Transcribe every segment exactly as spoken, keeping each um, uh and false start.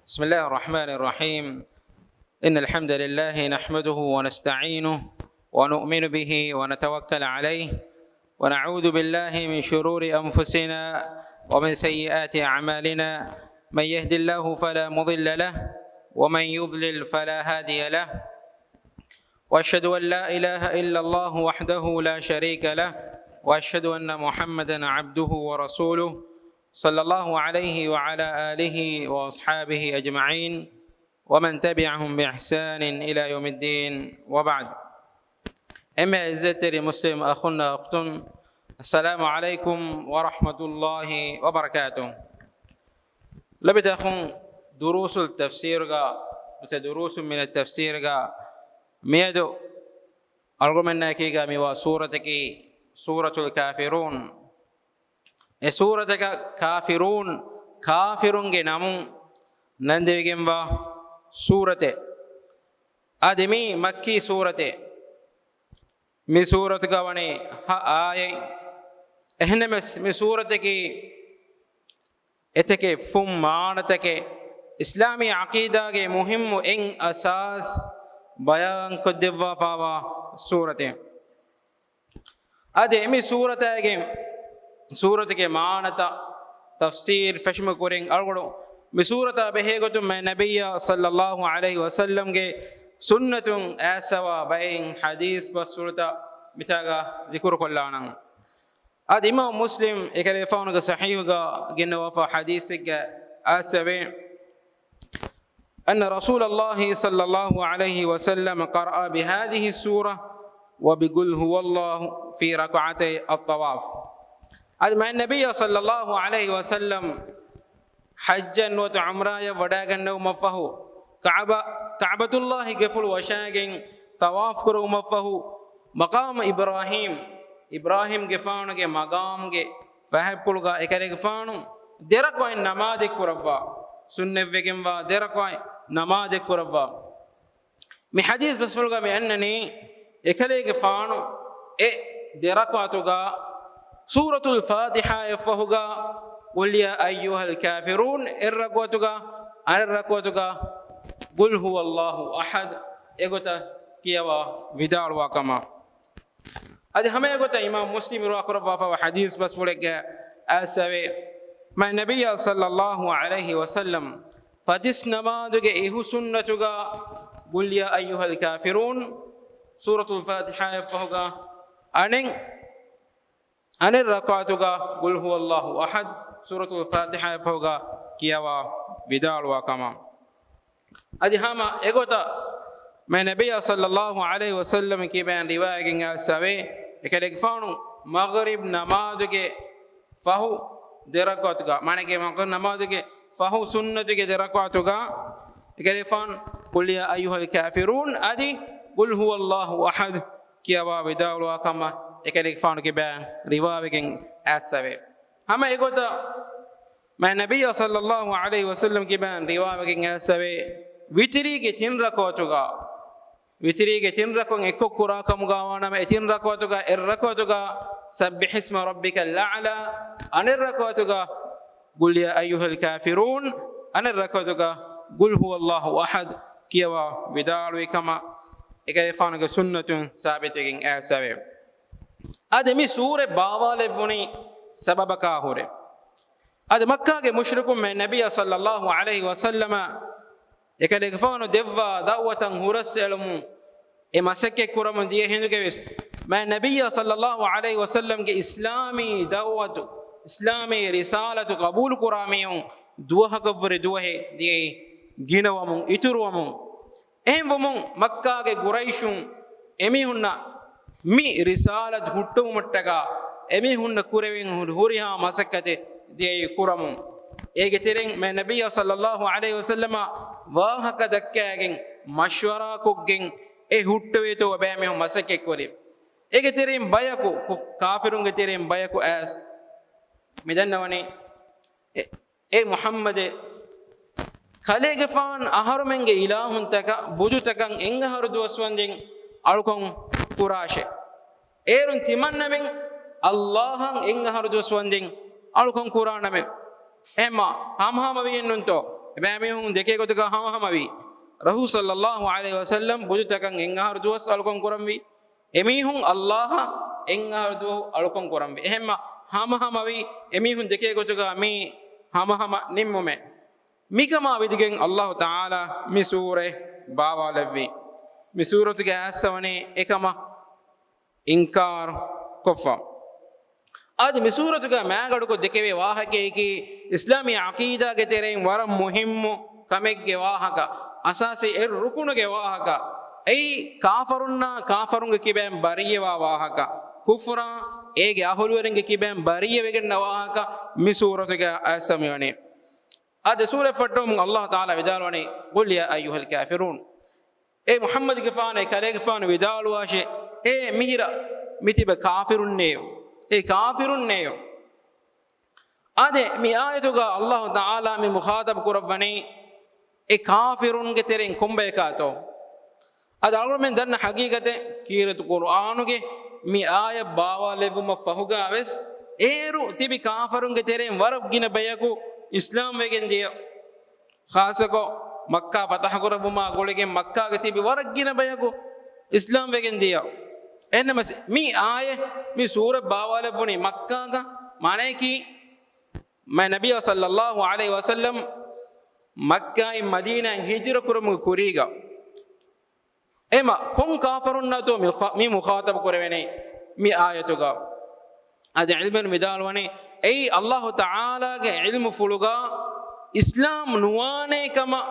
بسم الله الرحمن الرحيم. إن الحمد لله نحمده ونستعينه ونؤمن به ونتوكل عليه، ونعوذ بالله من شرور أنفسنا ومن سيئات أعمالنا. من يهد الله فلا مضل له، ومن يضلل فلا هادي له. وأشهد أن لا إله إلا الله وحده لا شريك له، وأشهد أن محمدا عبده ورسوله، صلى الله عليه وعلى آله وأصحابه أجمعين، ومن تبعهم بإحسان إلى يوم الدين، وبعد. އެންމެ އިއްޒަތްތެރި މުސްލިމް އަޚުންނާ އުޚްތުން، السلام عليكم ورحمة الله وبركاته. ލޮބުވެތި އަޚުން، ދުރޫސުލް ތަފްސީރުގަ، ނުތަ ދުރޫސު މިނަ ތަފްސީރުގަ މިއަދު އަޅުގަނޑުމެންނާއެކީގަ މިވާ ސޫރަތަކީ ސޫރަތުލް ކާފިރޫން. އެ ސޫރަތަކަށް ކާފިރޫން، ކާފިރުންގެ ނަމުން ނަންދެވިގެންވާ ސޫރަތެއް. އަދި މީ މައްކީ ސޫރަތެއް. މި ސޫރަތުގަ ވަނީ ހަ އާޔަތް. އެހެންނަމަވެސް މި ސޫރަތަކީ އެތަކެއް ފުން މާނަތަކެއް، އިސްލާމީ ޢަޤީދާގެ މުހިއްމު އެއް އަސާސް ބަޔާންކޮށްދެއްވާފާވާ ސޫރަތެއް. އަދި މި ސޫރަތާގެ، ސޫރަތުގެ މާނަތައް ތަފްސީރު ފެށުމުގެ ކުރިން އަޅުގަނޑު މި ސޫރަތާ ބެހޭގޮތުން މާތް ނަބިއްޔާ ޞައްލައްލާހު ޢަލައިހި ވަސައްލަމްގެ ސުންނަތުން އައިސްފަވާ ބައެއް ޙަދީޘް ބަސްފުޅުތައް މިތާގަ ޛިކުރުކޮށްލާނަން. އަދި އިމާމު މުސްލިމް އެކަލޭފާނުގެ ޞަޙީޙުގަ ގެންނަވާފާ ޙަދީޘެއްގަ އައިސްފަވޭ، أن رسول الله صلى الله عليه وسلم قرأ بهذه السورة وبقل هو الله في ركعتي الطواف. އަދި މާތް ނަބިއްޔާ ޞައްލައްލާހު ޢަލައިހި ވަސައްލަމް ޙައްޖަށް ނުވަތަ ޢުމްރާއަށް ވަޑައިގަންނަވުމަށްފަހު، ކަޢުބާ، ކަޢުބަތުﷲގެ ގެފުޅު ވަށާގެން ޠަވާފު ކުރެވުމަށްފަހު، މަޤާމު އިބްރާހީމް، އިބްރާހީމްގެފާނުގެ މަޤާމުގެ ފަހަތްޕުޅުގަ އެކަލޭގެފާނު ދެރަކުޢަތް ނަމާދެއް ކުރައްވާ، ސުންނަތްވެގެންވާ ދެރަކުޢަތް ނަމާދެއް ކުރައްވާ. މި ޙަދީޘް ބަސްފުޅުގަ މި އަންނަނީ، އެކަލޭގެފާނު އެ ދެރަކުޢަތުގަ ސޫރަތުލް ފާތިޙާއަށްފަހުގަ قل يا أيها الكافرون އެއްރަކުޢަތުގަ، އަނެއްރަކުޢަތުގަ قل هو الله أحد އެގޮތަށް ކިޔަވާ ވިދާޅުވާ ކަމަށް. އަދި ހަމައެގޮތަށް އިމާމު މުސްލިމް ރިވާކުރައްވާފައިވާ ޙަދީޘް ބަސްފުޅެއްގަ އައިސްފަވޭ، މާތް ނަބިއްޔާ ޞައްލައްލާހު ޢަލައިހި ވަސައްލަމް ފަތިސް ނަމާދުގެ އިހު ސުންނަތުގަ قل يا أيها الكافرون ސޫރަތުލް ފާތިޙާއަށްފަހުގަ އަނެއް، އަނެއް ރަކުޢަތުގަ قل هو الله أحد ސޫރަތުލް ފާތިޙާއަށްފަހުގަ ކިޔަވާ ވިދާޅުވާ ކަމަށް. އަދި ހަމަ އެގޮތަށް މާތް ނަބިއްޔާ ޞައްލައްލާހު ޢަލައިހި ވަސައްލަމަކީ ބަޔާން ރިވާޔަތްގައި އައިސްފަވޭ، އެކަލޭގެފާނު މަޣްރިބް ނަމާދުގެ ފަހު ދެރަކުޢަތުގަ، މާނައަކީ މަޣްރިބް ނަމާދުގެ ފަހު ސުންނަތުގެ ދެރަކުޢަތުގަ އެކަލޭގެފާނު قل يا أيها الكافرون އަދި قل هو الله أحد ކިޔަވާ ވިދާޅުވާ ކަމަށް އެކަލޭގެފާނު ކިބައިން ރިވާވެގެން އައިސްފަވޭ. ހަމަ އެގޮތަށް މާތް ނަބިއްޔާ ޞައްލައްލާހު ޢަލައިހި ވަސައްލަމަ ކިބައިން ރިވާވެގެން އައިސްފަވޭ، ވިތިރީގެ ތިން ރަކުޢަތުގަ، ވިތިރީގެ ތިން ރަކުޢަތް އެއްކޮށް ކުރާ ކަމުގަ ވާނަމަ، އެ ތިން ރަކުޢަތުގަ އެއް ރަކުޢަތުގަ سبح اسم ربك الأعلى، އަނެއް ރަކުޢަތުގަ قل يا أيها الكافرون، އަނެއް ރަކުޢަތުގަ قل هو الله أحد ކިޔަވާ ވިދާޅުވި ކަމަށް އެކަލޭގެފާނުގެ ސުންނަތުން ސާބިތުވެގެން އައިސްފަވޭ. އަދި މި ސޫރަތް ބާވާލެއްވުނީ ސަބަބަކާ ހުރެ. އަދި މައްކާގެ މުޝްރިކުން މާތް ނަބިއްޔާ ޞައްލައްލާހު ޢަލައިހި ވަސައްލަމަ އެކަލޭގެފާނު ދެއްވާ ދަޢުވަތަށް ހުރަސްއެޅުމުން އެ މަސައްކަތް ކުރަމުން ދިޔަ ހިނދުގަވެސް، މާތް ނަބިއްޔާ ޞައްލައްލާހު ޢަލައިހި ވަސައްލަމްގެ އިސްލާމީ ދަޢުވަތު، އިސްލާމީ ރިސާލަތު ޤަބޫލުކުރާ މީހުން ދުވަހަކަށްވުރެ ދުވަހެއް ދިޔައީ ގިނަވަމުން، އިތުރުވަމުން. އެހެންވުމުން މައްކާގެ ޤުރައިޝުން އެމީހުންނަށް މި ރިސާލަތު ހުއްޓުވުމަށްޓަކާ އެމީހުންނަށް ކުރެވެން ހުރި ހުރިހާ މަސައްކަތެއް ދިޔައީ ކުރަމުން. އޭގެ ތެރެއިން މާތް ނަބިއްޔާ ޞައްލައްލާހު ޢަލައިހި ވަސައްލަމަށް ވާހަކަ ދައްކައިގެން މަޝްވަރާކޮށްގެން އެ ހުއްޓުވޭތޯ ބައެއް މީހުން މަސައްކަތްކުރި. އޭގެ ތެރެއިން ބަޔަކު، ކު-، ކާފިރުންގެ ތެރެއިން ބަޔަކު އައިސް މި ދަންނަވަނީ، އެ، އޭ މުޙައްމަދޭ، ކަލޭގެފާން އަހަރުމެންގެ އިލާހުންތަކަށް، ބުދުތަކަށް އެއްއަހަރު ދުވަސްވަންދެން އަޅުކަން ކުރާށޭ. އޭރުން ތިމަންނަމެން ﷲ އަށް އެއްއަހަރު ދުވަސްވަންދެން އަޅުކަން ކުރާނަމޭ. އެހެންމާ ހަމަހަމަ ވިއެއްނުންތޯ؟ ބައިމީހުން ދެކޭ ގޮތުގަ ހަމަހަމަވީ. ރަސޫލު ޞައްލައްލާހު ޢަލައިހި ވަސައްލަމް ބުދުތަކަށް އެއްއަހަރު ދުވަސް އަޅުކަން ކުރަންވީ. އެމީހުން އައްލާހަށް އެއްއަހަރު ދުވަހު އަޅުކަން ކުރަންވީ. އެހެންމަ ހަމަހަމަވީ އެމީހުން ދެކޭ ގޮތުގަ މި ހަމަހަމަ ނިންމުމެއް. މިކަމާ ވިދިގެން އައްލާހު ތަޢާލާ މި ސޫރަތް ބާވާލެއްވީ. މި ސޫރަތުގެ އާޔަތް ވަނީ އެކަމަށް އިންކާރު ކޮށްފަ. އަދި މި ސޫރަތުގަ މާގަޑުކޮށް ދެކެވޭ ވާހަކައަކީ، އިސްލާމީ ޢަޤީދާގެ ތެރެއިން ވަރަށް މުހިއްމު ކަމެއްގެ ވާހަކަ، އަސާސީ އެއް ރުކުނުގެ ވާހަކަ، އެއީ ކާފަރުންނާ ކާފަރުންގެ ކިބައިން ބަރީއަވާ ވާހަކަ، ކުފުރާ އޭގެ އަހުލުވެރިންގެ ކިބައިން ބަރީއަވެގަންނަ ވާހަކަ މި ސޫރަތުގެ އައްސަ މިވަނީ. އާދެ، ސޫރަތް ފައްޓަވަމުން އައްލާހު ތަޢާލާ ވިދާޅުވަނީ، قل يا أيها الكافرون. އޭ މުޙައްމަދުގެފާނު، އޭ ކަލޭގެފާނު ވިދާޅުވާށޭ، އޭ މިހިރަ މިތިބެ ކާފިރުންނޭޔޯ، އޭ ކާފިރުންނޭޔޯ. އާދެ، މި އާޔަތުގަ އައްލާހު ތަޢާލާ މި މުޚާޠަބު ކުރައްވަނީ، އެ ކާފިރުންގެ ތެރެއިން ކޮންބަޔަކާތޯ؟ އަދި އަޅުގަނޑުމެން ދަންނަ ޙަޤީޤަތެއް، ކީރިތި ޤުރުއާނުގެ މި އާޔަތް ބާވާލެއްވުމަށް ފަހުގަ ވެސް އޭރު ތިބި ކާފަރުންގެ ތެރެއިން ވަރަށް ގިނަ ބަޔަކު އިސްލާމް ވެގެން ދިޔަ. ޚާއްޞަކޮށް، މައްކާ ފަތަޙަ ކުރައްވުމާ ގުޅިގެން މައްކާގަ ތިބި ވަރަށް ގިނަ ބަޔަކު އިސްލާމް ވެގެން ދިޔަ. އެހެންނަމަސް، މި އާޔަތް، މި ސޫރަތް ބާވާލެއްވުނީ މައްކާގަ، މާނަޔަކީ، މާތް ނަބިއްޔާ ޞައްލައްލާހު ޢަލައިހި ވަސައްލަމް މައްކާއިން މަދީނާއަށް ހިޖުރަ ކުރުމުގެ ކުރީގަ. އެމަ، ކޮން ކާފަރުންނާތޯ މި ޚާ-، މި މުޚާޠަބު ކުރެވެނީ މި އާޔަތުގަ؟ އަދި ޢިލްމުވެރިން ވިދާޅުވަނީ، އެއީ އައްލާހު ތަޢާލާގެ ޢިލްމުފުޅުގަ އިސްލާމް ނުވާނޭ ކަމަށް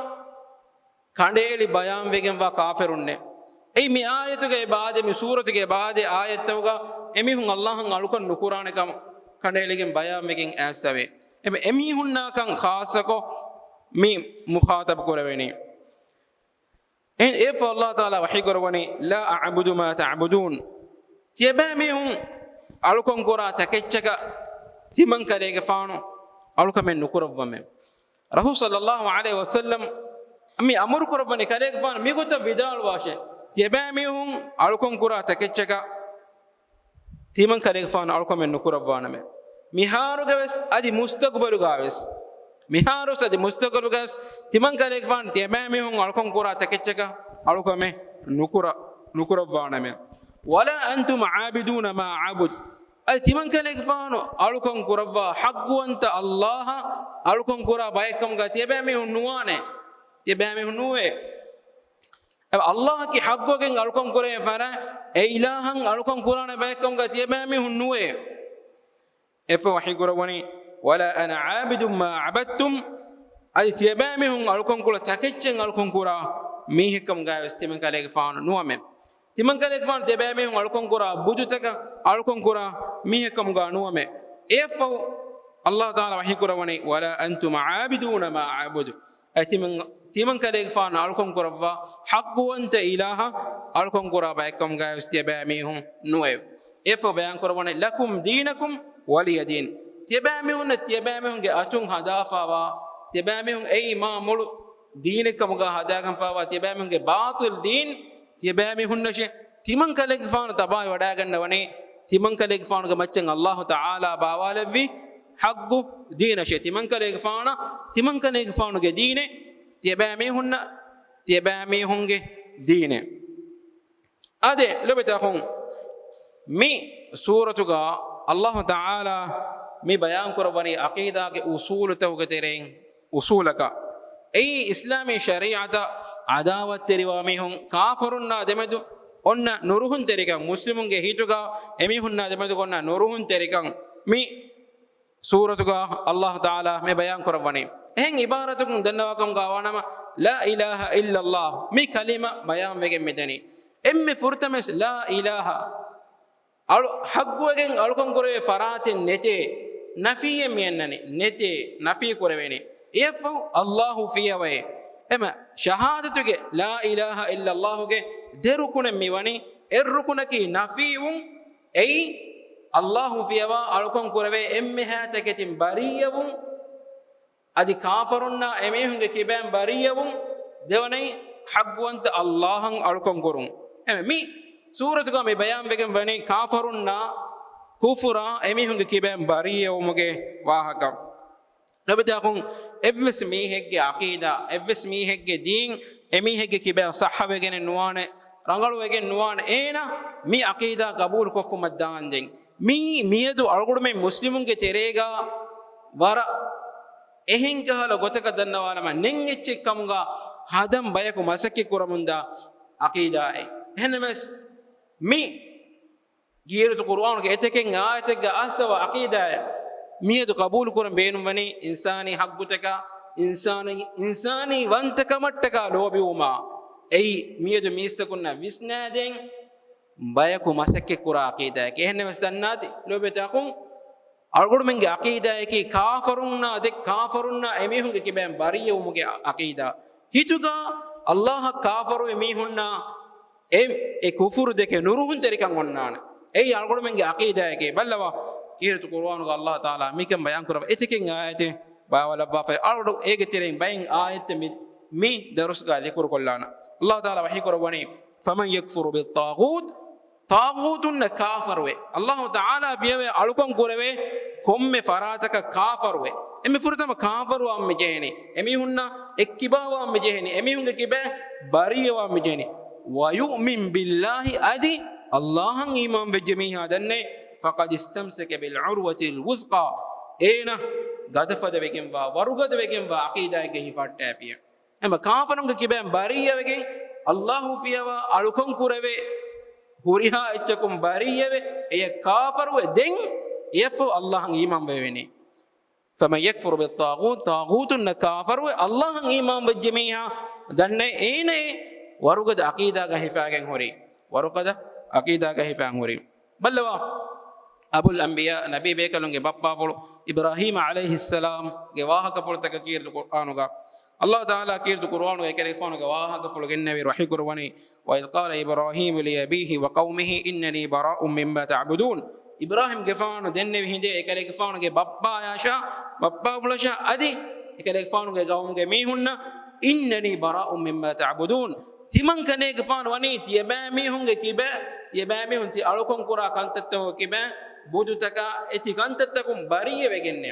ކަނޑައެޅި ބަޔާންވެގެންވާ ކާފިރުންނޭ. އެއީ މި އާޔަތުގެ އެބަ އާދޭ، މި ސޫރަތުގެ އެބަ އާދޭ އާޔަތްތަކުގަ އެމީހުން އައްލާހަށް އަޅުކަން ނުކުރާނެ ކަމަށް ކަނޑައެޅިގެން ބަޔާންވެގެން އައިސްފަވޭ. އެމެ-، އެމީހުންނާކަން ޚާއްޞަކޮށް މި މުޚާޠަބު ކުރެވެނީ. އެހެން އެއަށްފަހު އައްލާހު ތަޢާލާ ވަޙީ ކުރައްވަނީ، لا أعبد ما تعبدون. ތިޔަބައިމީހުން އަޅުކަން ކުރާ ތަކެއްޗަކަށް ތިމަން ކަލޭގެފާނު އަޅުކަމެއް ނުކުރައްވަމޭ. ރަސޫލު ޞައްލައްލާހު ޢަލައިހި ވަސައްލަމް މި އަމުރު ކުރައްވަނީ ކަލޭގެފާނު މިގޮތަށް ވިދާޅުވާށޭ، ތިޔަބައިމީހުން އަޅުކަން ކުރާ ތަކެއްޗަކަށް ތިމަން ކަލޭގެފާނު އަޅުކަމެއް ނުކުރައްވާނަމޭ. މިހާރުގަވެސް އަދި މުސްތަޤުބަލުގަވެސް، މިހާރުވެސް އަދި މުސްތަޤުބަލުގަވެސް ތިމަން ކަލޭގެފާނު ތިޔަބައިމީހުން އަޅުކަން ކުރާ ތަކެއްޗަކަށް އަޅުކަމެއް ނުކުރަ-، ނުކުރައްވާނަމޭ. ولا أنتم عابدون ما أعبد. އަދި ތިމަން ކަލޭގެފާނު އަޅުކަން ކުރައްވާ ޙައްޤުވަންތަ އައްލާހަށް އަޅުކަން ކުރާ ބައެއްކަމުގަ ތިޔަބައިމީހުން ނުވާނެ. ތިޔަބައިމީހުން ނުވޭ. އެ އައްލާހަކީ ޙައްޤުވެގެން އަޅުކަން ކުރޭ ފަރާތް، އެ އިލާހަށް އަޅުކަން ކުރާނެ ބައެއްކަމުގަ ތިޔަބައިމީހުން ނުވޭ. އެއަށްފަހު ވަޙީ ކުރައްވަނީ، ولا أنا عابد ما عبدتم. އަދި ތިޔަބައިމީހުން އަޅުކަން ކުރާ ތަކެއްޗެއް އަޅުކަން ކުރާ މީހެއްކަމުގަވެސް ތިމަން ކަލޭގެފާނު ނުވަމޭ. ތިމަން ކަލޭގެފާނު ތިޔަބައިމީހުން އަޅުކަން ކުރާ ބުދުތަކަށް އަޅުކަން ކުރާ މީހެއްކަމުގަ ނުވަމޭ. އެއަށްފަހު އައްލާހު ތަޢާލާ ވަޙީ ކުރައްވަނީ، ولا أنتم عابدون ما أعبد. އަދި ތިމަން، ތިމަން ކަލޭގެފާނު އަޅުކަން ކުރައްވާ ޙައްޤުވަންތަ އިލާހަށް އަޅުކަން ކުރާ ބައެއްކަމުގަވެސް ތިޔަބައިމީހުން ނުވޭ. އެއަށްފަހު ބަޔާން ކުރައްވަނީ، لكم دينكم ولي دين. ތިޔަބައިމީހުންނަށް ތިޔަބައިމީހުންގެ އަތުން ހަދާފާވާ، ތިޔަބައިމީހުން އެއީ މާ މޮޅު ދީނެއްކަމުގަ ހަދާގެންފާވާ ތިޔަބައިމީހުންގެ ބާޠިލް ދީން ތިޔަބައިމީހުންނަށޭ. ތިމަން ކަލޭގެފާނު ތަބާވެވަޑައިގަންނަވަނީ، ތިމަން ކަލޭގެފާނުގެ މައްޗަށް އައްލާހު ތަޢާލާ ބާވާލެއްވި ޙައްޤު ދީނަށޭ. ތިމަން ކަލޭގެފާނަށް، ތިމަން ކަލޭގެފާނުގެ ދީނެއް، ތިޔަބައިމީހުންނަށް ތިޔަބައިމީހުންގެ ދީނެއް. އާދެ، ލޮބުވެތި އަޚުން، މި ސޫރަތުގަ އައްލާހު ތަޢާލާ މި ބަޔާން ކުރައްވަނީ ޢަޤީދާގެ އުޞޫލުތަކުގެ ތެރެއިން އުޞޫލަކަށް. އެއީ އިސްލާމީ ޝަރީޢަތަށް ޢަދާވަތްތެރިވާ މީހުން، ކާފަރުންނާ ދެމެދު އޮންނަ ނުރުހުންތެރިކަން، މުސްލިމުންގެ ހިތުގަ އެމީހުންނާ ދެމެދުގަ އޮންނަ ނުރުހުންތެރިކަން މި ސޫރަތުގަ އައްލާހު ތަޢާލާ މި ބަޔާން ކުރައްވަނީ. އެހެން ޢިބާރަތަކުން ދަންނަވާކަމުގަ ވާނަމަ، لا إله إلا الله މި ކަލިމަ ބަޔާންވެގެން މިދަނީ. އެންމެ ފުރަތަމަވެސް لا إله އަޅު-، ޙައްޤުވެގެން އަޅުކަން ކުރެވޭ ފަރާތެއް ނެތޭ، ނަފީއެއް މިއަންނަނީ، ނެތޭ، ނަފީ ކުރެވޭނީ. އެއަށްފަހު އައްލާހު ފިޔަވައޭ. އެމަ ޝަހާދަތުގެ لا إله إلا الله ގެ ދެ ރުކުނެއް މިވަނީ، އެއް ރުކުނަކީ ނަފީވުން، އެއީ އައްލާހު ފިޔަވާ އަޅުކަން ކުރެވޭ އެންމެހާ ތަކެތިން ބަރީއަވުން، އަދި ކާފަރުންނާ އެމީހުންގެ ކިބައިން ބަރީއަވުން، ދެވަނައީ ޙައްޤުވަންތަ އައްލާހަށް އަޅުކަން ކުރުން. އެމެ މި ސޫރަތުގަ މި ބަޔާންވެގެން ވަނީ ކާފަރުންނާ ކުފުރާ އެމީހުންގެ ކިބައިން ބަރީއަވުމުގެ ވާހަކަ. ލޮބުވެތި އަޚުން، އެއްވެސް މީހެއްގެ ޢަޤީދާ، އެއްވެސް މީހެއްގެ ދީން، އެމީހެއްގެ ކިބައިން ޞައްޙަވެގެނެއް ނުވާނެ، ރަނގަޅުވެގެން ނުވާނެ. އޭނަ މި ޢަޤީދާ ޤަބޫލުކޮށްފުމަށް ދާންދެން. މީ މިއަދު އަޅުގަނޑުމެން މުސްލިމުންގެ ތެރޭގަ ވަރަށް އެހެން ކަހަލަ ގޮތަކަށް ދަންނަވާލަމާ، ނެތް އެއްޗެއް ކަމުގަ ހަދަން ބަޔަކު މަސައްކަތް ކުރަމުންދާ ޢަޤީދާއެއް. އެހެންނަމަވެސް، މި ކީރިތި ޤުރުއާނުގެ އެތަކެއް އާޔަތެއްގަ އައިސްފަވާ ޢަޤީދާއެއް މިއަދު ޤަބޫލު ކުރަން ބޭނުންވަނީ އިންސާނީ ޙައްޤުތަކާ، އިންސާނީ، އިންސާނީ ވަންތަކަމަށްޓަކާ ލޯބިވުމާ. އެއީ މިއަދު މީސްތަކުންނަށް ވިސްނާދޭން ބަޔަކު މަސައްކަތް ކުރާ ޢަޤީދާއެކޭ. އެހެންނަމަވެސް ދަންނާތި ލޯބިވެތި އަޚުން، އަޅުގަނޑުމެންގެ ޢަޤީދާއަކީ ކާފަރުންނާ ދެ، ކާފަރުންނާ އެމީހުންގެ ކިބައިން ބަރީއަވުމުގެ ޢަޤީދާ. ހިތުގަ އައްލާހަށް ކާފަރުވި މީހުންނާ އެ، އެ ކުފުރު ދެކެ ނުރުހުންތެރިކަން އޮންނާނެ. އެއީ އަޅުގަނޑުމެންގެ ޢަޤީދާއެކޭ. ބައްލަވާ، ކީރިތި ޤުރުއާނުގަ އައްލާހު ތަޢާލާ މިކަން ބަޔާން ކުރައްވާ އެތަކެއް އާޔަތެއް ބާވަލައްވާފައި. އަޅުގަނޑު އޭގެ ތެރެއިން ބައެއް އާޔަތެއް މި، މި ދަރުސްގަ ޛިކުރު ކޮށްލާނަން. އައްލާހު ތަޢާލާ ވަޙީ ކުރައްވަނީ، فمن يكفر بالطاغوت، ޠާޣޫތުންނަށް ކާފަރުވެ، އައްލާހު ތަޢާލާ ފިޔަވައި އަޅުކަން ކުރެވޭ ކޮންމެ ފަރާތަކަށް ކާފަރުވެ، އެންމެ ފުރަތަމަ ކާފަރުވާން މި ޖެހެނީ، އެމީހުންނަށް އެއްކިބާވާން މި ޖެހެނީ، އެމީހުންގެ ކިބައިން ބަރީއަވާން މި ޖެހެނީ. ويؤمن بالله، އަދި އައްލާހަށް އީމާން ވެއްޖެ މީހާ ދަންނައި، فقد استمسك بالعروة الوثقى، އޭނަ ގަދަފަދަވެގެންވާ، ވަރުގަދަވެގެންވާ ޢަޤީދާއެއްގަ ހިފަހައްޓާފިޔަ. އެމަ ކާފަރުންގެ ކިބައިން ބަރީއަވެގެން، އައްލާހު ފިޔަވާ އަޅުކަން ކުރެވޭ ހުރިހާ އެއްޗަކުން ބަރީއަވެ، އެޔަށް ކާފަރުވެ، ދެން އެޔަށްފަހު އައްލާހަށް އީމާން ވެވޭނީ. فمن يكفر بالطاغوت، ޠާޣޫތުންނަށް ކާފަރުވެ، އައްލާހަށް އީމާން ވެއްޖެ މީހާ ދަންނައި، އޭނައޭ ވަރުގަދަ ޢަޤީދާގަ ހިފާގެން ހުރީ. ވަރުގަދަ ޢަޤީދާގަ ހިފާގެން ހުރީ. ބައްލަވާ، އަބުލް އަންބިޔާ، ނަބީ ބޭކަލުންގެ ބައްޕާފުޅު އިބްރާހީމް ޢަލައިހިއްސަލާމްގެ ވާހަކަފުޅުތަކަށް ކީރިތި ޤުރްއާނުގަ، އައްލާހު ތަޢާލާ ކީރިތި ޤުރްއާނުގަ އެކަލޭގެފާނުގެ ވާހަކަފުޅު ގެންނެވި ވަޙީ ކުރައްވަނީ، وإذ قال إبراهيم لأبيه وقومه إنني براء مما تعبدون. އިބްރާހީމްގެފާނު ދެންނެވި ހިނދޭ އެކަލޭގެފާނުގެ ބައްޕާޔަށާ، ބައްޕާފުޅަށާ އަދި އެކަލޭގެފާނުގެ ޤައުމުގެ މީހުންނަށް، إنني براء مما تعبدون. ތިމަން ކަލޭގެފާނު ވަނީ ތިޔަބައިމީހުންގެ ކިބައިން، ތިޔަބައިމީހުން ތި އަޅުކަން ކުރާ ކަންތައްތަކުގެ ކިބައިން، ބުދުތަކާ އެތި ކަންތައްތަކުން ބަރީއަވެގެންނޭ.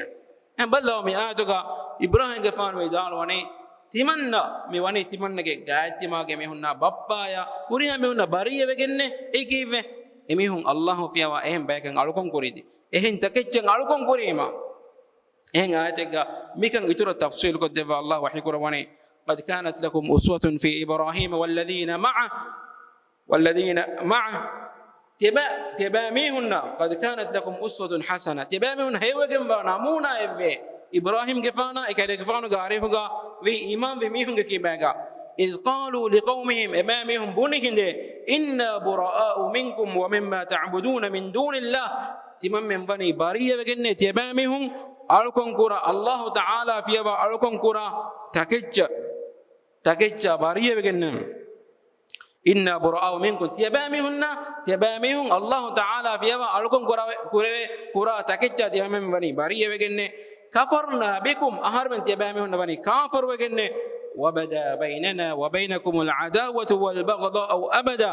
އެ ބައްލަވާ މި އާޔަތުގަ އިބްރާހީމްގެފާނު ވިދާޅުވަނީ، ތިމަންނަ މި ވަނީ ތިމަންނަގެ ގާތްތިމާގެ މީހުންނާ ބައްޕާޔާ ހުރިހާ މީހުންނާ ބަރީއަވެގެންނޭ. އެއީ ކީއްވެ؟ އެމީހުން އައްލާހު ފިޔަވާ އެހެން ބަޔަކަށް އަޅުކަން ކުރީތީ، އެހެން ތަކެއްޗަށް އަޅުކަން ކުރީމާ. އެހެން އާޔަތެއްގަ މިކަން އިތުރަށް ތަފްޞީލުކޮށްދެއްވާ އައްލާހު ވަޙީކުރައްވަނީ، قد كانت لكم أسوة في إبراهيم والذين معه، والذين معه، ތިޔަބައި، ތިޔަބައިމީހުންނަށް، قد كانت لكم أسوة حسنة، ތިޔަބައިމީހުން ހެޔޮވެގެންވާ ނަމޫނާއެއްވޭ އިބްރާހީމްގެފާނާ އެކަލޭގެފާނުގެ އަރިހުގަ ވީ އީމާންވި މީހުންގެ ކިބައިގަ. إذ قالوا لقومهم، އެބައިމީހުން ބުނި ހިނދޭ، إنا براء منكم ومما تعبدون من دون الله، ތިމަންމެން ވަނީ ބަރީއަވެގެންނޭ ތިޔަބައިމީހުން އަޅުކަން ކުރާ، އައްލާހު ތަޢާލާ ފިޔަވާ އަޅުކަން ކުރާ ތަކެއްޗަށް، ތަކެއްޗާ ބަރީއަވެގެންނޭ. إنا براء منكم، ތިޔަބައިމީހުންނަށް، ތިޔަބައިމީހުން އައްލާހު ތަޢާލާ ފިޔަވާ އަޅުކަން ކުރެވޭ، ކުރާ ތަކެއްޗާ ތިޔަބައިމީހުން ވަނީ ބަރީއަވެގެންނޭ. كفرنا بكم، އަހަރުމެން ތިޔަބައިމީހުންނަށް ވަނީ ކާފަރުވެގެންނޭ. وبدا بيننا وبينكم العداوة والبغضاء أبدا،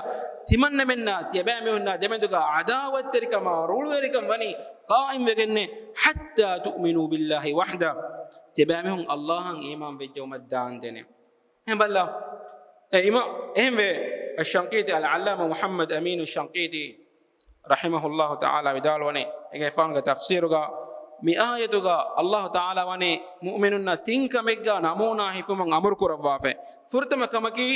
ތިމަންނަމެންނާ ތިޔަބައިމީހުންނާ ދެމެދުގަ ޢަދާވަތްތެރިކަމާ ރުޅުވެރިކަން ވަނީ ޤާއިމްވެގެންނޭ. حتى تؤمنوا بالله وحده، ތިޔަބައިމީހުން އައްލާހަށް އީމާން ވެއްޖައުމަށް ދާންދެނޭ. އެހެން ބައްލަ، އެ އިމާ، އެހެންވެ، އައްޝަންޤީޠީ، އަލްޢައްލާމާ މުޙައްމަދު އަމީނު ޝަންޤީޠީ ރަޙިމަހުﷲ ތަޢާލާ ވިދާޅުވަނީ، އޭގެފާނުގެ ތަފްސީރުގަ، މި އާޔަތުގަ އައްލާހު ތަޢާލާ ވަނީ މުއުމިނުންނަށް ތިން ކަމެއްގަ ނަމޫނާ ހިފުމަށް އަމުރު ކުރައްވާފަ. ފުރަތަމަ ކަމަކީ،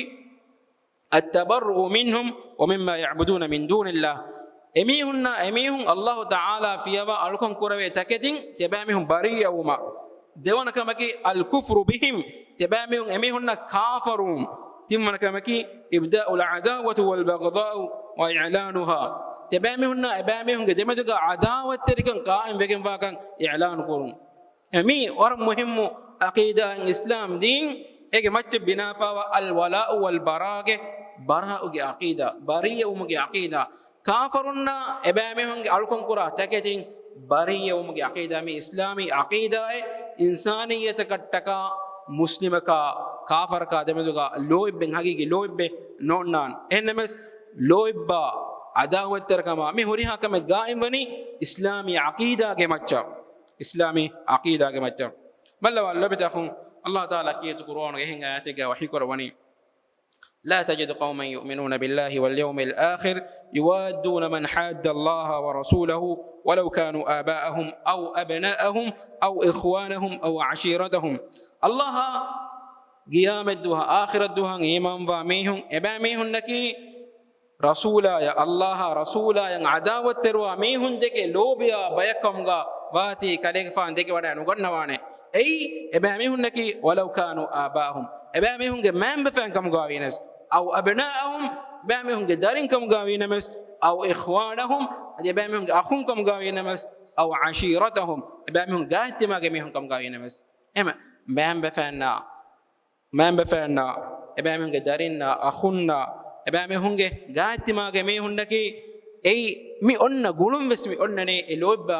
التبرؤ منهم ومما يعبدون من دون الله. އެމީހުންނާ އެމީހުން އައްލާހު ތަޢާލާ ފިޔަވާ އަޅުކަން ކުރެވޭ ތަކެތިން ތިޔަބައިމީހުން ބަރީއަވުމަށް. ދެވަނަ ކަމަކީ، الكفر بهم، ތިޔަބައިމީހުން އެމީހުންނަށް ކާފަރުވުން. ތިންވަނަ ކަމަކީ، إبداء العداوة والبغضاء وإعلانها، ތިޔަބައިމީހުންނާ އެބައިމީހުންގެ ދެމެދުގަ ޢަދާވަތްތެރިކަން ޤާއިމްވެގެންވާކަން އިޢުލާނު ކުރުން. މީ ވަރަށް މުހިއްމު ޢަޤީދާއެއް އިސްލާމް ދީން. އޭގެ މައްޗަށް ބިނާފާވާ އަލްވަލާއު ވަލްބަރާގެ ބަރާއުގެ ޢަޤީދާ، ބަރީއަވުމުގެ ޢަޤީދާ، ކާފަރުންނާ އެބައިމީހުންގެ އަޅުކަން ކުރާ ތަކެތިން ބަރީއަވުމުގެ ޢަޤީދާ. މި އިސްލާމީ ޢަޤީދާއެއް އިންސާނިއްޔަތަކަށްޓަކާ މުސްލިމަކާ ކާފަރަކާ ދެމެދުގަ ލޯތްބެއް، ޙަޤީޤީ ލޯތްބެއް ނޯންނާން. އެހެންނަމަވެސް ލޯތްބާ ޢަދާވަތްތެރިކަމާ މި ހުރިހާ ކަމެއް ޤާއިމްވަނީ އިސްލާމީ ޢަޤީދާގެ މައްޗަށް. އިސްލާމީ ޢަޤީދާގެ މައްޗަށް. ބައްލަވާ ލޮބުވެތި އަޚުން، އައްލާހު ތަޢާލާ ކީރިތި ޤުރުއާނުގެ އެހެން އާޔަތެއްގައި ވަޙީކުރައްވަނީ، لا تجد قوما يؤمنون بالله واليوم الآخر يوادون من حاد الله ورسوله ولو كانوا آباءهم أو أبناءهم أو إخوانهم أو عشيرتهم. އައްލާހާ، ޤިޔާމަތްދުވަހާ، އާޚިރަތްދުވަހަށް އީމާންވާ މީހުން، އެބައިމީހުންނަކީ ރަސޫލާޔަށް، އައްލާހާ ރަސޫލާޔަށް ޢަދާވަތްތެރިވާ މީހުންދެކެ ލޯބިވާ ބަޔަކުކަމުގަ ވާތީ ކަލޭގެފާނު ދެކެވަޑައި ނުގަންނަވާނެ. އެއީ، އެބައިމީހުންނަކީ، ولو كانوا آباءهم، އެބައިމީހުންގެ މައިންބަފައިން ކަމުގަ ވީނަމަވެސް، أو أبناءهم، އެބައިމީހުންގެ ދަރިން ކަމުގަ ވީނަމަވެސް، أو إخوانهم، އަދި އެބައިމީހުންގެ އަޚުން ކަމުގަ ވީނަމަވެސް، أو عشيرتهم، އެބައިމީހުން ގާތްތިމާގެ މީހުން ކަމުގަ ވީނަމަވެސް. އެހެން މައިންބަފައިންނާ، މައިންބަފައިންނާ، އެބައިމީހުންގެ ދަރިންނާ، އަޚުންނާ، އެބައިމީހުންގެ ގާތްތިމާގެ މީހުންނަކީ، އެއީ މި އޮންނަ ގުޅުން ވެސް މި އޮންނަނީ، އެ ލޯތްބާ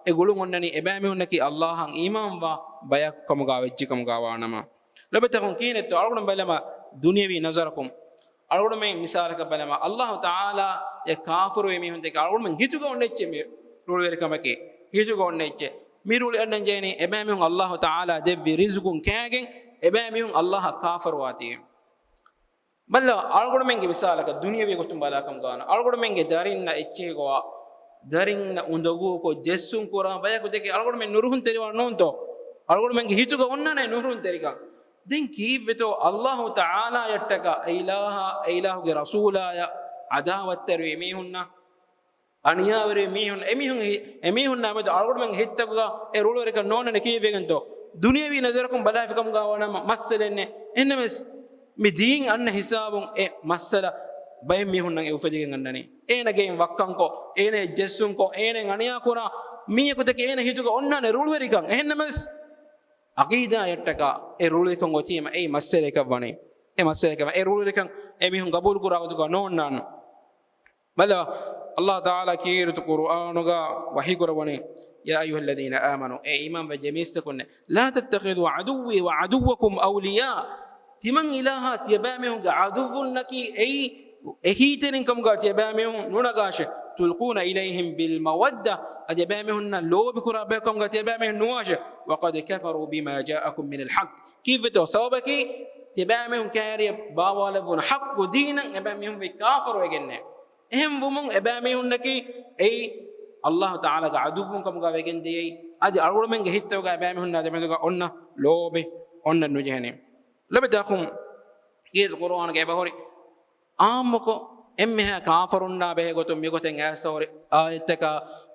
އެ ގުޅުން އޮންނަނީ، އެބައިމީހުންނަކީ އައްލާހަށް އީމާންވާ ބަޔަކު ކަމުގަ ވެއްޖެ ކަމުގަ ވާނަމަ. ލޮބުވެތި އަޚުން، ކިހިނެއްތޯ އަޅުގަނޑު ބަލަމާ ދުނިޔަވީ ނަޒަރަކުން. އަޅުގަނޑުމެން މިސާލަކަށް ބަލަމާ، އައްލާހު ތަޢާލާއަށް ކާފަރުވި މީހުން ދެކެ އަޅުގަނޑުމެން ހިތުގަ އޮންނަ އެއްޗެއް މި ރުޅިވެރިކަމަކީ. ހިތުގަ އޮންނަ އެއްޗެއް. މި ރުޅި އަންނަން ޖެހެނީ އެބައިމީހުން އައްލާހު ތަޢާލާ ދެއްވި ރިޒުގުން ކާގެން އެބައިމީހުން އައްލާހަށް ކާފަރުވާތީ. ބައްލަ އަޅުގަނޑުމެންގެ މިސާލަކަށް ދުނިޔަވީ ގޮތުން ބަލާކަމުގަ ވާނަމަ، އަޅުގަނޑުމެންގެ ދަރިންނަށް އެއްޗެހި ގޮވާ، ދަރިންނަށް އުނދަގޫކޮށް ޖެއްސުން ކުރާ ބަޔަކު ދެކެ އަޅުގަނޑުމެން ނުރުހުންތެރިވާނެ ނޫންތޯ؟ އަޅުގަނޑުމެންގެ ހިތުގަ އޮންނާނެ ނުރުހުންތެރިކަން. ދެން ކީއްވެތޯ އައްލާހު ތަޢާލާއަށްޓަކާ އެ އިލާހާ، އެ އިލާހުގެ ރަސޫލާޔަށް ޢަދާވަތްތެރިވި މީހުންނަށް، އަނިޔާވެރި މީހުން، އެމީހުން ހި-، އެމީހުންނާ މެދު އަޅުގަނޑުމެންގެ ހިތްތަކުގަ އެ ރުޅިވެރިކަން ނޯންނަނީ ކީއްވެގެންތޯ؟ ދުނިޔަވީ ނަޒަރަކުން ބަލާފިކަމުގަ ވާނަމަ މައްސަލައެއް ނެތް. އެހެންނަމަވެސް، މި ދީން އަންނަ ހިސާބުން އެ މައްސަލަ ބައެއް މީހުންނަށް އެ އުފެދިގެން އަންނަނީ. އޭނަ ގެއިން ވައްކަންކޮށް، އޭނަ ޖެއްސުންކޮށް، އޭނަ އަނިޔާކުރާ މީހަކު ދެކެ އޭނަ ހިތުގަ އޮންނާނެ ރުޅިވެރިކަން. އެހެންނަމަވެސް، ޢަޤީދާއަށްޓަކާ އެ ރުޅިވެރިކަން އޮތީމަ އެއީ މައްސަލައަކަށް ވަނީ. އެ މައްސަލައަކަށް ވަނީ. އެ ރުޅިވެރިކަން އެމީހުން ގަބޫލުކުރާ ގޮތުގަ ނޯންނާނެ. ބަލަ، އައްލާހު ތަޢާލާ ކީރިތި ޤުރުއާނުގަ ވަޙީކުރައްވަނީ، يا أيها الذين آمنوا، އޭ އީމާންވެއްޖެ މީސްތަކުންނޭ، لا تتخذوا عدوي وعدوكم أولياء، ތިމަން އިލާހާ ތިޔަބައިމީހުންގެ ޢަދުއްވުންނަކީ އެއީ އެހީތެރިން ކަމުގަ ތިޔަބައިމީހުން ނުނަގާށޭ، تلقون إليهم بالمودة، އަދި އެބައިމީހުންނަށް ލޯބިކުރާ ބަޔަކު ކަމުގަ ތިޔަބައިމީހުން ނުވާށޭ، وقد كفروا بما جاءكم من الحق، ކީއްވެތޯ ސަބަބަކީ، ތިޔަބައިމީހުން ކައިރިއަށް ބާވާލެއްވުނު ޙައްޤު ދީނަށް އެބައިމީހުން ވެ ކާފަރުވެގެންނޭ. އެހެންވުމުން އެބައިމީހުންނަކީ އެއީ އައްލާހު ތަޢާލާގެ ޢަދުއްވުން ކަމުގަ ވެގެން ދިޔައީ. އަދި އަޅުގަނޑުމެންގެ ހިތްތަކުގަ އެބައިމީހުންނާ ދެމެދުގަ އޮންނަ ލޯބި އޮންނަން ނުޖެހެނީ. ލޮބުވެތި އަޚުން، ކީރިތި ޤުރުއާނުގަ އެބަހުރި ޢާއްމުކޮށް، އެންމެހާ ކާފަރުންނާ ބެހޭ ގޮތުން މިގޮތެއް އައިސްފަހުރި އާޔަތްތަކާ،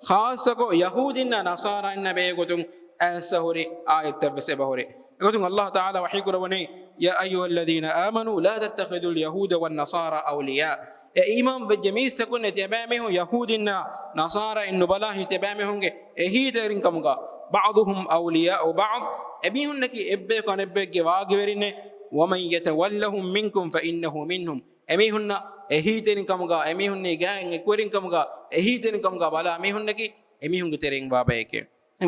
ޚާއްޞަކޮށް ޔަހޫދީންނާ ނަޞާރާއިންނާ ބެހޭ ގޮތުން އައިސްފަހުރި އާޔަތްތައްވެސް އެބަހުރި. އެގޮތުން އައްލާހު ތަޢާލާ ވަޙީކުރައްވަނީ، يا أيها الذين آمنوا لا تتخذوا اليهود والنصارى أولياء. އޭ އީމާންވެއްޖެ މީސްތަކުންނޭ، ތިޔަބައިމީހުން ޔަހޫދީންނާ ނަޞާރާއިން ނުބަލާށޭ، ތިޔަބައިމީހުންގެ އެހީތެރިން ކަމުގަ، بعضهم أولياء بعض، އެމީހުންނަކީ އެއްބަޔަކު އަނެއްބަޔެއްގެ ވާގިވެރިންނޭ، ومن يتولهم منكم فإنه منهم. އެމީހުންނަށް އެހީތެރިން ކަމުގަ، އެމީހުންނީ ގާތް އެކުވެރިން ކަމުގަ، އެހީތެރިން ކަމުގަ ބަލާ މީހުންނަކީ އެމީހުންގެ ތެރެއިން ވާ ބަޔެކޭ.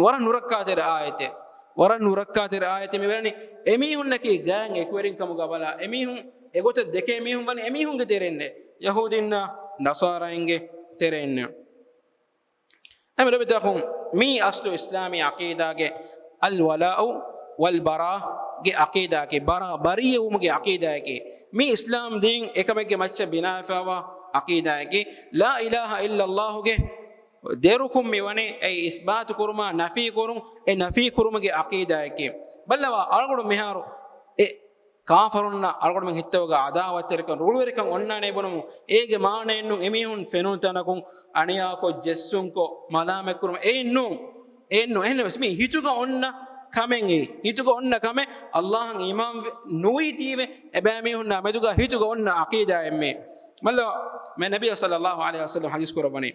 ވަރަށް ނުރައްކާތެރި އާޔަތެއް. ވަރަށް ނުރައްކާތެރި އާޔަތެއް މިވަނީ. އެމީހުންނަކީ ގާތް އެކުވެރިން ކަމުގަ ބަލާ، އެމީހުން އެގޮތަށް ދެކޭ މީހުން ވަނީ އެމީހުންގެ ތެރެއިންނޭ. ޔަހޫދީންނާ ނަޞާރާއިންގެ ތެރެއިންނޭ. އެހެން ލޮބުވެތި އަޚުން، މީ އަސްލު އިސްލާމީ ޢަޤީދާގެ الولاء والبراء ގެ ޢަޤީދާއަކީ، ބަރާ، ބަރީއަވުމުގެ ޢަޤީދާއަކީ. މީ އިސްލާމް ދީން އެކަމެއްގެ މައްޗަށް ބިނާވެފައިވާ ޢަޤީދާއަކީ. لا إله إلا الله ގެ ދެރަކުން މިވަނީ އެއީ އިސްބާތު ކުރުމާ ނަފީ ކުރުން، އެ ނަފީ ކުރުމުގެ ޢަޤީދާއަކީ. ބައްލަވާ، އަޅުގަނޑު މިހާރު އެ ކާފަރުންނަށް އަޅުގަނޑުމެން ހިތަށް އޮތް އަދާވަތްތެރިކަން، ރުޅިވެރިކަން އޮންނާނެ ބުނުމުން، އޭގެ މާނައެއް ނޫން އެމީހުން ފެނުން ތަނަކުން އަނިޔާކޮށް ޖެއްސުންކޮށް މަލާމަތްކުރުމަށް. އެއްނޫން، އެއްނޫން. އެހެންނަމަވެސް މީ ހިތުގަ އޮންނަ ކަމެއް އެއީ. ހިތުގަ އޮންނަ ކަމެއް އައްލާހަށް އީމާން ވެ-، ނުވީތީވެ އެބައިމީހުންނާ މެދުގަ ހިތުގަ އޮންނަ ޢަޤީދާއެއް މީ. މައްލަ މެ ނަބިއްޔާ ޞައްލައްލާހު ޢަލައިހި ވަސައްލަމް ޙަދީޘް ކުރައްވަނީ،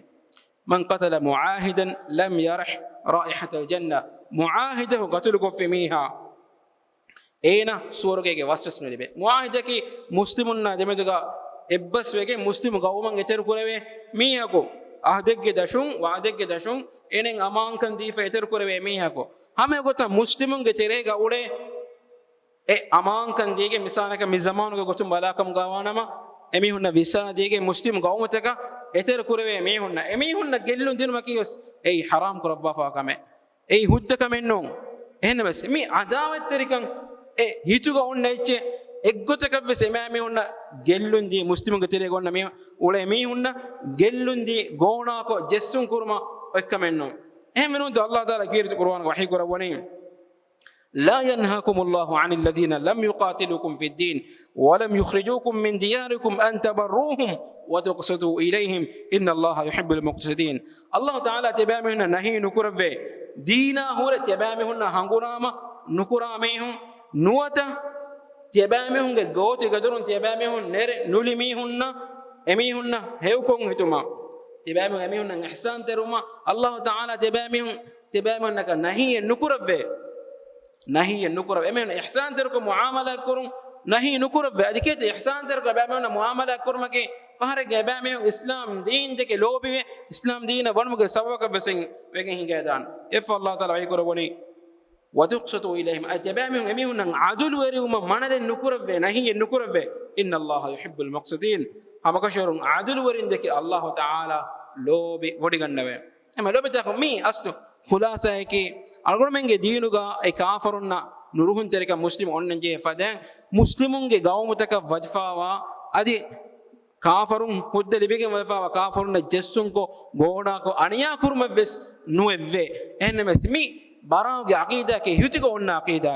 من قتل معاهدا لم يرح رائحة الجنة، މުޢާހިދަކު ޤަތުލު ކޮށްފި މީހާ، އޭނަ ސުވަރުގޭގެ ވަސްވެސް ނުލިބޭ. މުޢާހިދަކީ މުސްލިމުންނާ ދެމެދުގަ އެއްބަސްވެގެން މުސްލިމު ޤައުމަށް އެތެރެކުރެވޭ މީހަކު، ޢަހްދެއްގެ ދަށުން، ވަޢުދެއްގެ ދަށުން އޭނައަށް އަމާންކަން ދީފަ އެތެރެކުރެވޭ މީހަކު. ހަމަ އެގޮތަށް މުސްލިމުންގެ ތެރޭގަ އުޅޭ އެ އަމާންކަން ދީގެން، މިސާލަކަށް މި ޒަމާނުގެ ގޮތުން ބަލާކަމުގަ ވާނަމަ، އެމީހުންނަށް ވިސާ ދީގެން މުސްލިމު ޤައުމުތަކަށް އެތެރެކުރެވޭ މީހުންނަށް، އެމީހުންނަށް ގެއްލުން ދިނުމަކީ ވެސް އެއީ ޙަރާމް ކުރައްވާފާ ކަމެއް. އެއީ ހުއްދަ ކަމެއް ނޫން. އެހެންނަމަވެސް މި އަދާވަތްތެރިކަން އެ ހިތުގަ އޮންނަ އެއްޗެއް އެއްގޮތަކަށްވެސް އެމާ މީހުންނަށް ގެއްލުން ދީ، މުސްލިމުންގެ ތެރޭގަ އޮންނަ މީ އުޅޭ މީހުންނަށް ގެއްލުން ދީ ގޯނާކޮށް ޖެއްސުން ކުރުމަށް އޮތްކަމެއް ނޫން. އެހެންވެ ނޫންތޯ ﷲ ތަޢާލާ ކީރިތި ޤުރުއާންގަ ވަޙީ ކުރައްވަނީ، لا ينهاكم الله عن الذين لم يقاتلوكم في الدين ولم يخرجوكم من دياركم أن تبروهم وتقسطوا إليهم إن الله يحب المقسطين. ﷲ ތަޢާލާ ތިޔަބައިމީހުންނަށް ނަހީ ނުކުރައްވޭ، ދީނާ ހުރެ ތިޔަބައިމީހުންނާ ހަނގުރާމަ ނުކުރާ މީހުން ނުވަތަ ތިޔަބައިމީހުންގެ ގޯތިގަދަރުން ތިޔަބައިމީހުން ނެރެ ނުލި މީހުންނަށް، އެމީހުންނަށް ހެޔޮކޮށް ހިތުމަށް، ތިޔަބައިމީހުން އެމީހުންނަށް އިޙްސާންތެރިވުމަށް ﷲ ތަޢާލާ ތިޔަބައިމީހުން ތިޔަބައިމީހުންނަކަށް ނަހީއެއް ނުކުރައްވޭ. ނަހީއެއް ނުކުރައްވޭ. އެމީހުން އިޙްސާންތެރިކޮށް މުޢާމަލާތް ކުރުން ނަހީ ނުކުރައްވޭ. އަދި ކޭތަ އިޙްސާންތެރިކޮށް އެބައިމީހުންނަށް މުޢާމަލާތް ކުރުމަކީ؟ ފަހަރެއްގެ އެބައިމީހުން އިސްލާމް ދީންދެކެ ލޯބިވެ، އިސްލާމް ދީނަށް ވަނުމުގެ ސަބަބަކަށް ވެސް ވެގެން ހިނގައިދާނެ. އެއަށްފަހު ﷲ ތަޢާލާ ވަޙީ ކުރައްވަނީ، وتقسطوا إليهم، އަދި ތިޔަބައިމީހުން އެމީހުންނަށް ޢަދުލުވެރިވުމަށް މަނަރެއް ނުކުރައްވޭ، ނަހީއެއް ނުކުރައްވޭ. إن الله يحب المقسطين، ހަމަކަށަވަރުން ޢަދުލުވެރިންދެކެ ﷲ ތަޢާލާ ލޯބި ވޮޑިގަންނަވައި. އެމަ ލޯބިތަކު މީ އަސްލު ޚުލާޞާއަކީ، އަޅުގަނޑުމެންގެ ދީނުގަ އެ ކާފަރުންނަށް ނުރުހުންތެރިކަން މުސްލިމު އޮންނަންޖެހޭ ފަދައިން، މުސްލިމުންގެ ގައުމުތަކަށް ވަޒިފާވާ އަދި ކާފަރުން ހުއްދަ ލިބިގެން ވަޒީފާވާ ކާފަރުންނަށް ޖެއްސުންކޮށް، ގޯނާކޮށް، އަނިޔާ ކުރުމެއްވެސް ނުވެއްވޭ. އެހެންނަމަވެސް މި ބަރާގެ ޢަޤީދާއަކީ ހިތުގަ އޮންނަ ޢަޤީދާ،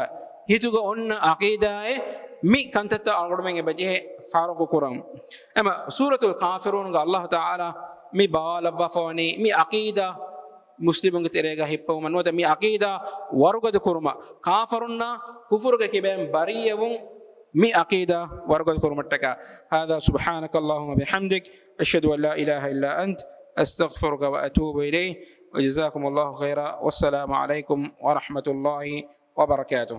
ހިތުގަ އޮންނަ ޢަޤީދާއެއް މި ކަންތައްތައް އަޅުގަނޑުމެން އެބަ ޖެހޭ ފާރަގު ކުރަން. އެމަ ސޫރަތުލް ކާފިރޫންގަ ﷲ ތަޢާލާ މި ބަވާލައްވާފަވަނީ މި ޢަޤީދާ މުސްލިމުންގެ ތެރޭގަ ހިއްޕަވުމަށް ނުވަތަ މި ޢަޤީދާ ވަރުގަދަ ކުރުމަށް، ކާފަރުންނާ ކުފުރުގެ ކިބައިން ބަރީއަވުން މި ޢަޤީދާ ވަރުގަދަ ކުރުމަށްޓަކާ. هذا سبحانك اللهم وبحمدك أشهد أن لا إله إلا أنت أستغفرك وأتوب إليك وجزاكم الله خيرا والسلام عليكم ورحمة الله وبركاته.